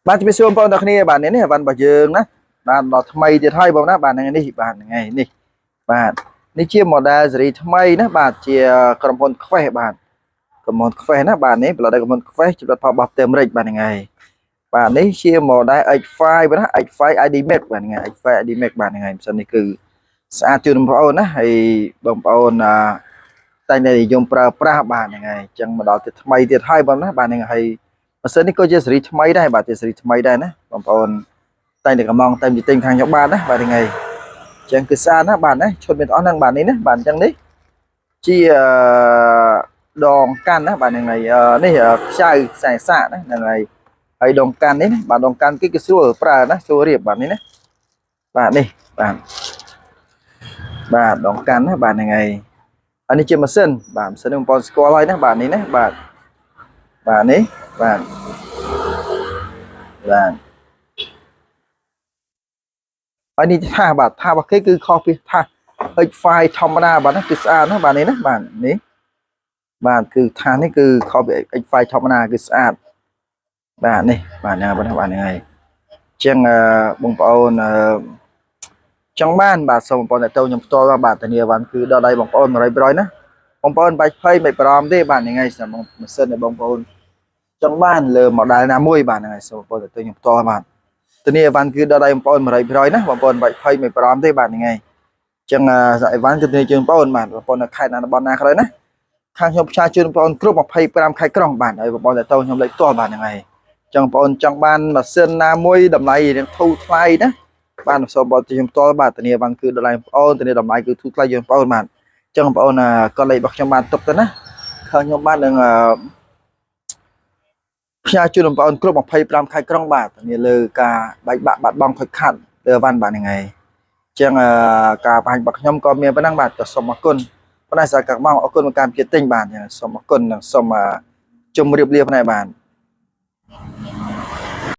បាទជំរាបសួរបងប្អូនទាំងគ្នាបាទនេះនេះអីវ៉ាន់របស់យើងណាបាទដល់ថ្មីទៀតហើយបងណាបាទហ្នឹងនេះបាទហ្នឹងហើយនេះបាទនេះជា model ស៊េរីថ្មីណាបាទជាក្រុមហ៊ុន Quest បាទក្រុមហ៊ុន Quest ណាបាទនេះផលិតដោយក្រុមហ៊ុន Quest ផលិតផលរបស់ផ្ទះអាមេរិកបាទហ្នឹងហើយបាទនេះជា model X5 បាទណា X5 ID Max បាទហ្នឹងហើយ X5 ID Max បាទហ្នឹងហើយម៉ាស៊ីននេះគឺស្អាតជូនបងប្អូនណាហើយបងប្អូនអាតែងតែនិយមប្រើប្រាស់បាទហ្នឹងហើយអញ្ចឹងមកដល់ទៀតថ្មីទៀតហើយបងណាបាទហ្នឹងហើយ ម៉ាស៊ីននេះក៏ជាស៊េរីថ្មីដែរបាទជាស៊េរីថ្មីដែរណាបងប្អូនតែងតែកំងតែងទិញខាងខ្ញុំបាទណាបាទហ្នឹងហើយអញ្ចឹងគឺស្អាតណាបាទណាឈុតមានទាំងអស់ហ្នឹងបាទនេះណាបាទអញ្ចឹងនេះជាដងកាន់ណាបាទហ្នឹងហើយនេះខ្ចៅខ្សែសាកណាហ្នឹងហើយហើយដងកាន់នេះណាបាទដងកាន់គេគឺស្រួលប្រើណាស្រួលរៀបបាទនេះណាបាទនេះបាទបាទដងកាន់ណាបាទហ្នឹងហើយអានេះជាម៉ាស៊ីនបាទម៉ាស៊ីននេះបងប្អូនស្គាល់ហើយណាបាទនេះណាបាទបាទនេះបាទបាទហើយនេះថាសបាទថាសរបស់គេគឺខុសពីថាស X5 ធម្មតាបាទណាគឺស្អាតណាបាទនេះណាបាទនេះបាទគឺថាសនេះគឺខុសពី X5 ធម្មតាគឺស្អាតបាទនេះបាទណាបាទបាទហ្នឹងហើយអញ្ចឹងបងប្អូនអឺចង់បានបាទសូមបងប្អូនទៅខ្ញុំផ្ទាល់បាទធានាវ៉ាន់គឺដល់ដៃបងប្អូន100%ណាបងប្អូនបាច់ភ័យមិនបារម្ភទេបាទហ្នឹងហើយសម្រាប់ម៉ាស៊ីនដែលបងប្អូនចង់បានលើ model ណាមួយបាទហ្នឹងហើយសូមបងប្អូនទៅខ្ញុំផ្ទាល់បាទធានាវ៉ាន់គឺដល់ដៃបងប្អូន100%ណាបងប្អូនបាច់ភ័យមិនបារម្ភទេបាទហ្នឹងហើយអញ្ចឹងអីវ៉ាន់គឺធានាជូនបងប្អូនបាទបងប្អូននៅខេត្តណាតំបន់ណាក៏ដោយណាខាងខ្ញុំផ្សាយជូនបងប្អូនគ្រប់25ខេត្តក្រុងបាទហើយបងប្អូនទៅខ្ញុំលេខផ្ទាល់បាទហ្នឹងហើយអញ្ចឹងបងប្អូនចង់បានម៉ាស៊ីនណាមួយតម្លៃរៀងធូរថ្លៃណាបាទសូមបងខ្ញុំផ្ទាល់បាទធានាវ៉ាន់គឺតម្លៃបងប្អូនធានាតម្លៃគឺធូរថ្លៃយើងបងប្អូនបាទអញ្ចឹងបងប្អូនកត់លេខរបស់ខ្ញុំបានទុកទៅណាខាងខ្ញុំបាទនឹងផ្ញើជូនបងប្អូនគ្រប់25ខេត្តក្រុងបាទធានាលើការបែកបាក់បាត់បង់ខូចខាតលើវ៉ាន់បាទហ្នឹងហើយអញ្ចឹងការបង្ហាញរបស់ខ្ញុំក៏មានប៉ុណ្ណឹងបាទក៏សូមអរគុណប៉ុន្តែសារកាក់មកអរគុណមកការជាទិញបាទសូមអរគុណនិងសូមជម្រាបលាផ្នែកបាទ។